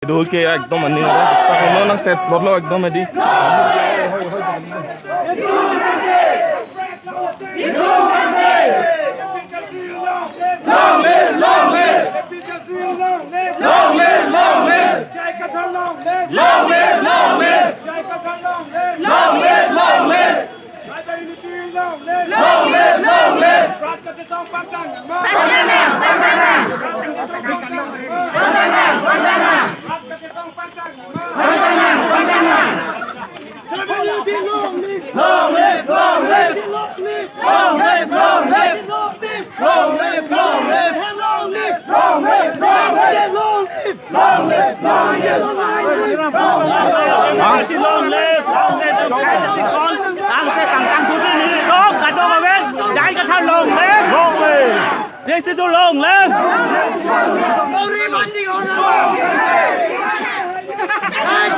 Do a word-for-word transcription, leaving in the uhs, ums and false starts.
Edu ke ekdom aning aro. Tak uno nang set plot lo ekdom edi. Long live, long live! Long live, long live! Jai Kathar long live! Long live, long live! Jai Kathar long live! Long live, long live! Long live, long live! Long live, long live! Rat katesong pantang nangma! Pantang nang, pantang nang! Rat katesong pantang nangma! Pantang nang, pantang nang! Rat katesong pantang nangma! Pantang nang, pantang nang! Long live, long live! Long live, long live! Long live, long live! Long live, long live! Long live, long live! Long live, long live! Long live, long live! Long live, long live! Tangse tangtang putri neli dong, kadokave, Jai Kathar long live! Long live! Sesi tu long live!